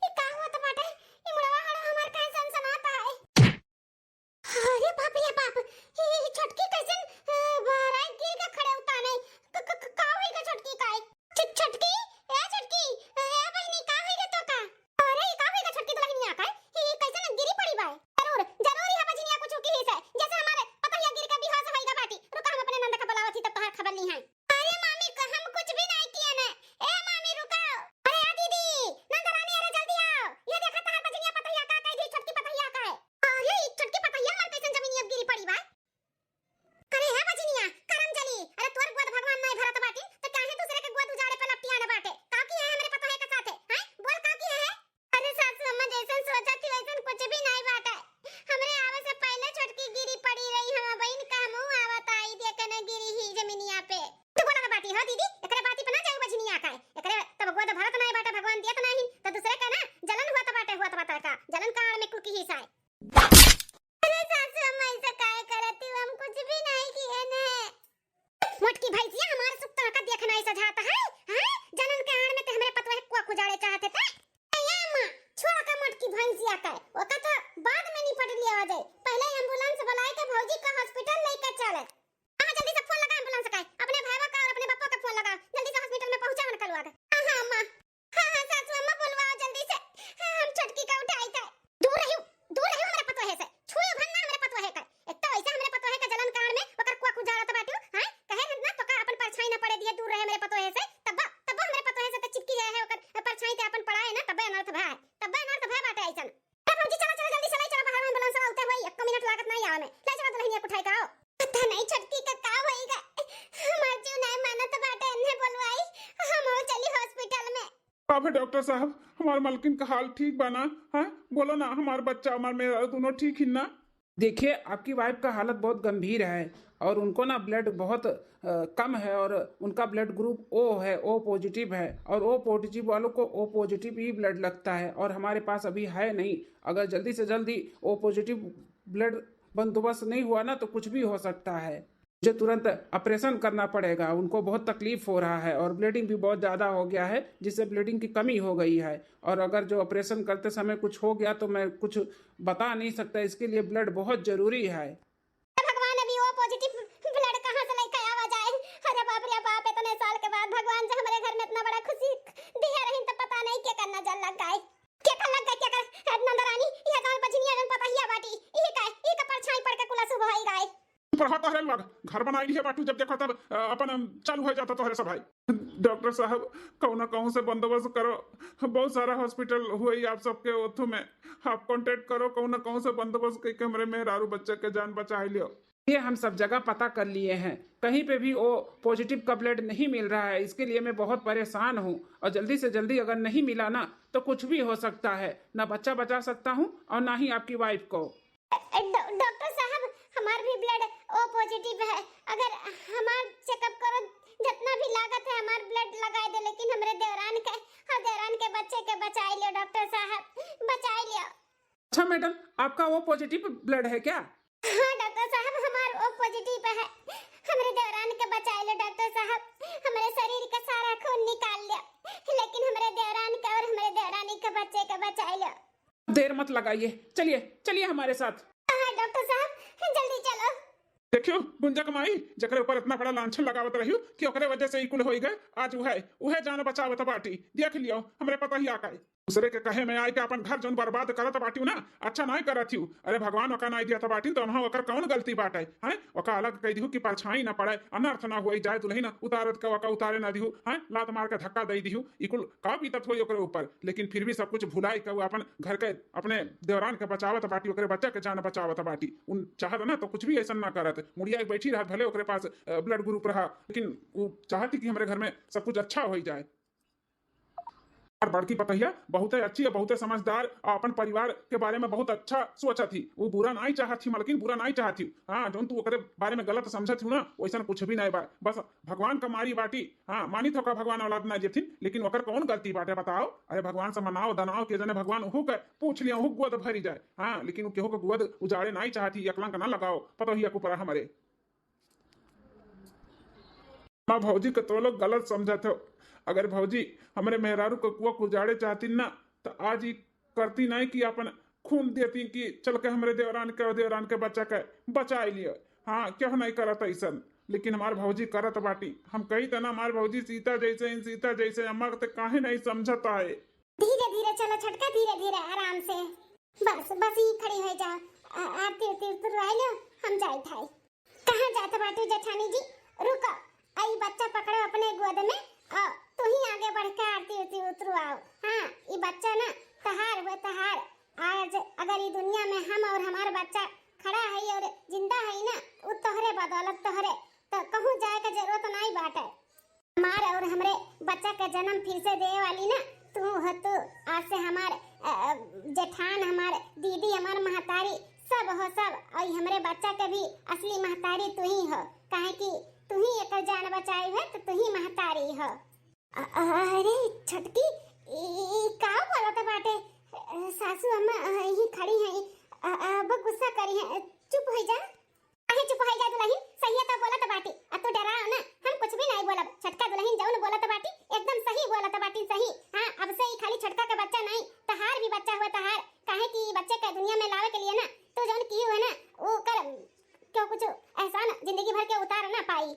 ई का होत बाटे? ई मुड़वा हड़वा हमार काहे सनसनात है? अरे बाप रे बाप, ई, ई छोटकी कैसन, अ, बहराई गिर के खड़े उताने? क-, क-, क-, का होई गा छोटकी का? छ-, छोटकी, ए छोटकी, ए बहिनी, का होई गा तो का? अरे, ई का होई गा छोटकी दुलहिनिया का? ई कैसन गिरी पड़ी बा? जरूर, जरूर ई बझिनिया कुछ किहिस है, जैसे हमारे पतोहिया गिर के बेहोश होई गा बाटी। रुका, हम अपने नंद का बुलावत ही, तब तोहार खबर ली है। अरे मामी, क-, हम कुछ भी नहीं किए ने। ए मामी, रुका। अरे या दीदी, नंद रानी, अरे जल्दी आओ। ये देखा, तोहार बझिनिया पतोहिया का कह दी, छोटकी पतोहिया का है। अरे, ई छोटकी पतोहिया हमार कैसन जमीनिया गिरी पड़ी बा? अरे हे बझिनिया, करम जली, अरे तोर गोद भगवान नाहीं भरत बाटिन, त काहे दूसरे के गोद उजाड़े पे लपटियान बाटे? का किहे है हमरे पतोहे के साथे, हैं? बोल का किहे है? अरे सासू अम्मा, जैसन सोचत ही वैसन कुछ भी नाहीं बाटे। हमरे आवे से पहले छोटकी गिरी पड़ी रही, हम बहिन का मुँह आवत आई, देखे न गिरी ही जमीनिया पे। तू बोला बाटी हो दीदी, एकरे बाती पे ना जाऊ बझिनिया का है। एकरे तब गोद भरत नाहीं बाटे, भगवान दियत नाहीं, त दूसरे के ना जलन हुआ बाटे, हुआ बाटे का, जलन का आड़ में कुकी ही साय। अरे सासू अम्मा, ऐसा काहे करत हो? हम कुछ भी नहीं किए ने। मोटकी भैंसिया, हमार सुख तोहका देख नहीं सजाता है, हैं? जनन के आड़ में ते हमरे पतोहे कुआ कुजाड़े चाहते थे। ए अम्मा, छोड़ का मोटकी भैंसिया का, ओका तो बाद में निपट लिया जाए। पहले एम्बुलेंस बुलाए के भौजी का हॉस्पिटल लेके चले। हाँ, जल्दी से फोन लगा एम्बुलेंस का, अपने भाईवा का और अपने बापा का फोन लगा, जल्दी से हॉस्पिटल में पहुंचा हन कलवा के। हाँ, हाँ, अम्मा। हाँ, हाँ, सासू अम्मा, बुलवाओ जल्दी से। हाँ, हम छोटकी का उठाई थे। दूर रहियो, दूर रहियो हमरे पतोहे से। छुइयो भन ना हमरे पतोहे का। एक तो ऐसे हमरे पतोहे का जलन कारण में ओकर कुआ कुजारत बाटियो, हैं? कहे हन ना, तोका अपन परछाई ना पड़े दिए, दूर रहे हमरे पतोहे से। तब्बा, तब्बा हमरे पतोहे से त चिपकी गए है, ओकर परछाई ते अपन पड़ाए ना, तब्बे अनर्थ भा है। तब्बे अनर्थ भा बाटे ऐसन। ए भौजी, चला, चला, जल्दी से ले चला बाहर, एम्बुलेंस उठे हुई, एको मिनट लागत नहीं आवे में। ले चला दुलहिनिया कुठाई का, आओ। पता नहीं छोटकी का का होई गा। हमार जीव नहीं मानत बाटे, एन्हे बोलवाई, हम और चली हॉस्पिटल में। अब डॉक्टर साहब, हमार मलकिन का हाल ठीक बा ना? हैं? बोलो ना, हमार बच्चा, हमार मेहरारू दोनों ठीक ही ना? देखिए, आपकी वाइफ का हालत बहुत गंभीर है और उनको ना ब्लड बहुत, अ, कम है और उनका ब्लड ग्रुप ओ है, ओ पॉजिटिव है, और ओ पॉजिटिव वालों को ओ पॉजिटिव ही ब्लड लगता है और हमारे पास अभी है नहीं। अगर जल्दी से जल्दी ओ पॉजिटिव ब्लड बंदोबस्त नहीं हुआ ना, तो कुछ भी हो सकता है। जो तुरंत ऑपरेशन करना पड़ेगा, उनको बहुत तकलीफ हो रहा है और ब्लीडिंग भी बहुत ज़्यादा हो गया है, जिससे ब्लीडिंग की कमी हो गई है। और अगर जो ऑपरेशन करते समय कुछ हो गया तो मैं कुछ बता नहीं सकता, इसके लिए ब्लड बहुत ज़रूरी है। भगवान, अभी ओ पॉजिटिव ब्लड कहाँ से लेके आवा जाए? अरे बाप रे बाप, इतने साल के बाद भगवान जो हमरे घर में इतना बड़ा खुशी दिया रही, तो पता नहीं के करना जल लग गए, के कर लग गए, के कर। नंद रानी, ये गाँव बजनिया जन पता ही बाटी, ये का, ये का परछाई पड़ के कुला सुबह आई गए। पर हाँ, तोहरे लोग घर बनाई लिए बाटू, जब देखो तब, अ, अपन, अम, चालू हो जाता तोहरे सब भाई। डॉक्टर साहब, कौनो कहूँ से बंदोबस्त करो, बहुत सारा हॉस्पिटल हुई आप सबके ओथू में, आप कॉन्टैक्ट करो, कौनो कहूँ से बंदोबस्त करके हमरे मेहरारू बच्चा के जान बचाई लियो। ये हम सब जगह पता कर लिए हैं, कहीं पे भी ओ पॉजिटिव का ब्लड नहीं मिल रहा है, इसके लिए मैं बहुत परेशान हूँ और जल्दी से जल्दी अगर नहीं मिला ना तो कुछ भी हो सकता है, ना बच्चा बचा सकता हूँ और ना ही आपकी वाइफ को। डॉ-, डॉक्टर साहब, हमार भी ब्लड ओ पॉजिटिव है, अगर हमार चेकअप करो, जितना भी लागत है हमार ब्लड लगाए दे, लेकिन हमरे देवरान के और देवरान के बच्चे के बचाई लियो डॉक्टर साहब, बचाई लियो। अच्छा मैडम, आपका ओ पॉजिटिव ब्लड है क्या? हाँ डॉक्टर साहब, हमार ओ पॉजिटिव है, हमरे देवरान के बचाई लियो डॉक्टर साहब, हमरे शरीर का सारा खून निकाल लियो, लेकिन हमरे देवरान के और हमरे देवरानी के बच्चे के बचाई लियो। देर मत लगाइए, चलिए, चलिए हमारे साथ। हाँ डॉक्टर साहब, जल्दी चलो। देखियो गुंजा के माई, जकरे ऊपर इतना बड़ा लांछन लगावत रहियो कि ओकरे वजह से ई कुल होई गए, आज उहे, उहे जान बचावत बाटी। देख लियो, हमरे पता ही आका है। दूसरे के कहे में आए के अपन घर जौन बर्बाद करत बाटियो ना, अच्छा नाय करत हियो। अरे भगवान ओका नाय दिया था बाटिन, तो वहाँ ओकर कौन गलती बाटे? हैं? ओका अलग कह दिहु कि परछाई ना पड़े, अनर्थ ना होई जाए, दुलहिन उतारत का ओका उतारे ना दिहु, हैं? लात मार के धक्का दे दिहु, ई कुल का बीतत होई ओकरे ऊपर? लेकिन फिर भी सब कुछ भुलाई के वो अपन घर के, अपने देवरान के बचावत बाटी, ओकरे बच्चा के जान बचावत बाटी। उन चाहत ना तो कुछ भी ऐसा ना करत, मुड़िया के बैठी रहत, भले ओकरे पास, अ, ब्लड ग्रुप रहा, लेकिन वो चाहती कि हमरे घर में सब कुछ अच्छा हो जाए। और बड़की पतोहिया बहुते अच्छी और बहुते समझदार और अपन परिवार के बारे में बहुत अच्छा सोचत ही। वो बुरा नाई चाहत ही, मलकिन, बुरा नाई चाहत ही। हाँ, जौन तू ओकरे बारे में गलत समझत ही ना, वैसन कुछ भी नाई बा। बस भगवान का मारी बाटी। हाँ, मानित हो का भगवान औलाद ना देथिन, लेकिन ओकर कौन गलती बाटे बताओ? अरे भगवान से मनाओ दनाओ के जने भगवान ओहू के पूछ लिया, ओहू गोद भरी जाए। हाँ, लेकिन वो केहू के गोद उजाड़े नाई चाहत ही, एकलंक ना लगाओ पतोहिया के ऊपर हमरे। माँ, भौजी के तो लोग गलत समझत हो। अगर भौजी हमरे मेहरारू के कुआ उजाड़े चाहती ना, तो आज ई करती नहीं कि अपन खून देती कि चल के हमरे देवरान के और देवरान के बच्चा के बचाए लिए। हाँ, क्यों नहीं करत ऐसन? लेकिन हमार भौजी करत बाटी। हम कही त ना, हमार भौजी सीता जैसे हैं, सीता जैसे। अम्मा के तो काहे नहीं समझत आए। धीरे धीरे चलो छोटका, धीरे धीरे, आराम से। बस बस, ई खड़ी हो जाओ। आ- आरती उरती उतरवाई लो, हम जाइत है। कहाँ जात बाटू जेठानी जी? रुको, आ ई बच्चा पकड़ो अपने गोद में, आ तू ही आगे बढ़ के आरती उरती उतरवाओ। हाँ, ई बच्चा ना तहार हुए, तहार। आज अगर ई दुनिया में हम और हमार बच्चा खड़ा है और जिंदा है ना, उ तोहरे बदौलत, तोहरे। तो कहूँ जाए के जरूरत नहीं बाटे। हमार और हमरे बच्चा के जन्म फिर से देवे वाली ना तू हो तू। आज से हमार, अ, अ, जेठान, हमार दीदी, हमार महतारी, सब हो सब। और हमरे बच्चा के भी असली महतारी तू ही हो, काहे कि तू ही एकर जान बचाई हो, तो तू ही महतारी हो। अ-, अरे छोटकी, ई का बोलत बाटे? अ, सासू अम्मा, अ, यहीं खड़ी हैं, अ, अ, अब गुस्सा करी हैं, चुप हो जा। काहे चुप होइ जा दुलहिन, सहिए तो बोलत बाटी। अब तू डराओ ना, हम कुछ भी नहीं बोलब। छोटका दुलहिन जौन बोलत बाटी, एकदम सही बोलत बाटी, सही। हाँ, अब से ई खाली छोटका के बच्चा नहीं, तहार भी बच्चा हुए तहार। काहे कि ई बच्चे के दुनिया में लावे के लिए ना, तू जौन की हुए ना, वो कर, क्यों कुछ एहसान जिंदगी भर के उतार ना पाई।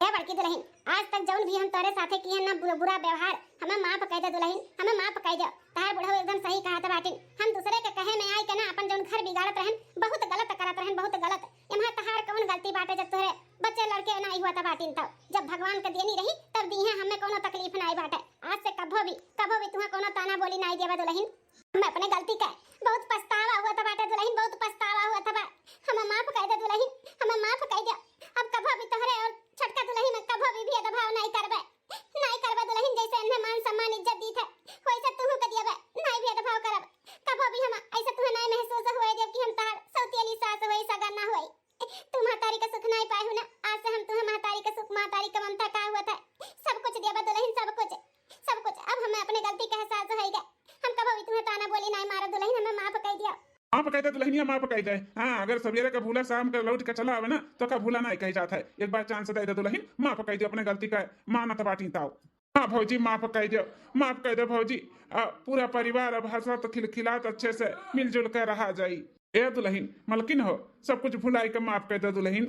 ए बड़की दुलहिन, आज तक जौन भी हम तोरे साथे किए ना बुरा, बुरा व्यवहार, हमें माफ कह दे दुलहिन, हमें माफ कह दे। तहार बुढ़ऊ एकदम सही कहत बाटिन। हम दूसरे के कहे में आई के ना अपन जौन घर बिगाड़त रहन, बहुत गलत करत रहन, बहुत गलत। एम्हा तहार कौन गलती बाटे जब तोहरे बच्चे लड़के ना हुआ बाटिन तब? जब भगवान के देनी रही तब दीहे, हमें कौनो तकलीफ नाई बाटे। आज से कभो भी, कभो भी तुहे कौनो ताना बोली नाई देबे दुलहिन। हमें अपने गलती के बहुत पछतावा हुआ बाटे दुलहिन, बहुत पछतावा हुआ बा। हमें माफ कह दे दुलहिन, हमें माफ कह दे। अब कभो भी तोहरे और छोटका दुलहिन में कभो भी भेदभाव नाई करबे। नाई करबे दुलहिन, जैसे इन्हें मान सम्मान इज्जत दीत है, वैसे तुहू के दियबे। नाई भेदभाव करब। कभो भी हम ऐसे तुहे नाई महसूस हुए देब कि हम तहार सौतेली सास हुई, सगा ना हुई। तू महतारी का सुख नाई पाए हो ना, आज से हम तुहे महतारी का सुख, महतारी का ममता का हुआ था, सब कुछ देबे दुलहिन, सब कुछ, सब कुछ। अब हमें अपने गलती का एहसास होइगा। हम कभो भी तुहे ताना बोली नाई मारब दुलहिन, हमें माफ कह दिया। माफ कह दे दुलहिनिया, माफ कह दे। हाँ, अगर सवेरे का भूला शाम का लौट के चला आवे ना, तो का भूला नाई कह जात है। एक बार chance दे दे दुलहिन, माफ कह दे, अपने गलती का मानत बाटी ताऊ। हाँ भौजी, माफ कह दे, माफ कह दे भौजी। आ, पूरा परिवार अब हंसत खिलखिलात अच्छे से मिलजुल के रहा जाई। ए दुलहिन, मलकिन हो, सब कुछ भुलाई के माफ कह दे दुलहिन।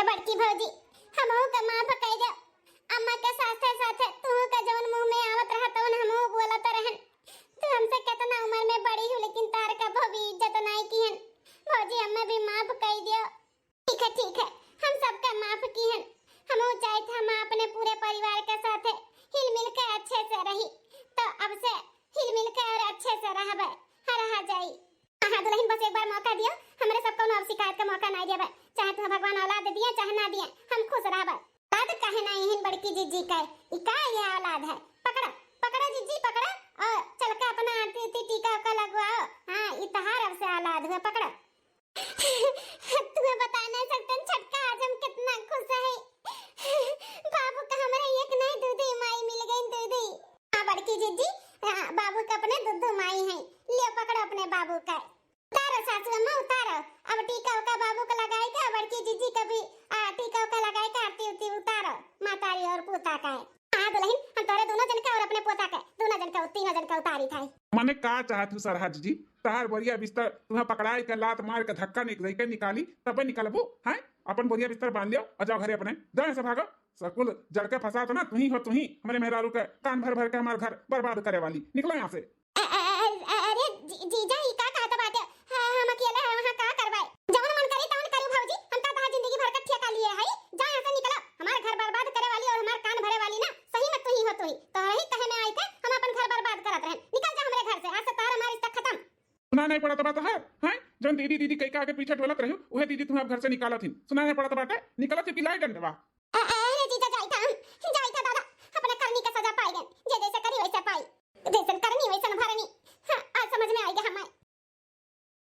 ए बड़की भौजी, हमहू के माफ कह दे। अम्मा के साथे साथे तू के जौन मुंह में आवत रहा तौन हमहू बोलत रहन। तू हमसे कितना उम्र में बड़ी हो, लेकिन तार कभो भी इज्जत नाई किहन। भौजी, हमें भी माफ कह दियो। ठीक है, ठीक है, हम सबका माफ किहन। हमहू चाहित हम अपने पूरे परिवार के साथे हिल मिल के अच्छे से रही, तो अब से हिल मिल के और अच्छे से रहबे। हाँ, रहा जाई। हाँ, हाँ, दुलहिन, बस एक बार मौका दियो, हमरे सब कौनो अब शिकायत का मौका नाई देबे। चाहे तुहे भगवान औलाद दिए, चाहे ना दिए, हम खुश रहबे। औलाद काहे नाई हिन बड़की जिज्जी का? ई का ये औलाद है? पकड़ा, पकड़ा जिज्जी, पकड़ा, और चल के अपना आरती उरती टीका उका लगवाओ। हाँ, ई तहार अब से औलाद हुआ, पकड़ा। तुम्हें बता नहीं सकते छोटका, आज हम कितना खुश है। बाबू का हमरे एक नहीं दू दी माई मिल गई, दू दी। हाँ बड़की जिज्जी, हाँ, बाबू का अपने दू दू माई है। लियो पकड़ो अपने बाबू का। उतारो सासू अम्मा, उतारो। अब टीका उका बाबू का लगाई के, बड़की जिज्जी का भी, आ, टीका उका लगाई के आरती उरती उतारो। मातारी और पूता का है। हाँ दुलहिन, हम तोरे दोनों जन का और अपने पोता का, दोनों जन का, तीनों जन का उतारी था। मने का चाहत हूँ सरहज जी? तहार बोरिया बिस्तर तुहा पकड़ाई के लात मार के धक्का निक-, दे के निकाली, तबे निकलबू, हैं? अपन बोरिया बिस्तर बांध लियो और जाओ घरे अपने। जाओ यहाँ से भागो। सकुल जड़ के फंसात ना तुही हो, तुही हमरे मेहरारू के कान भर भर के हमार घर बर्बाद करे वाली। निकलो यहाँ से। अ-, अ-, अ-, अरे जी-, जीजा, ई का कहत बाटे? ह-, हम अकेले हैं, वहाँ का करबे? जवन मन करी तवन करी भौजी, हम का तहार जिंदगी भर का ठेका लिए हई? जा यहाँ से निकलो, हमार घर बर्बाद करे वाली और हमार कान भरे वाली ना सही में तुही हो, तुही। तोहरे ही कहे में आई के हम अपन घर बर्बाद करत रहन। निकल जा हमरे घर से, आज से तोहर हमार रिश्ता खत्म। सुना नहीं पड़त बा तोहर, हैं? जौन दीदी दीदी कई के आगे पीछे डोलत रही, उहे दीदी तुम्हें अब घर से निकालत हिन। सुना नहीं पड़त बाटे, निकलत ही कि लाई डंडवा।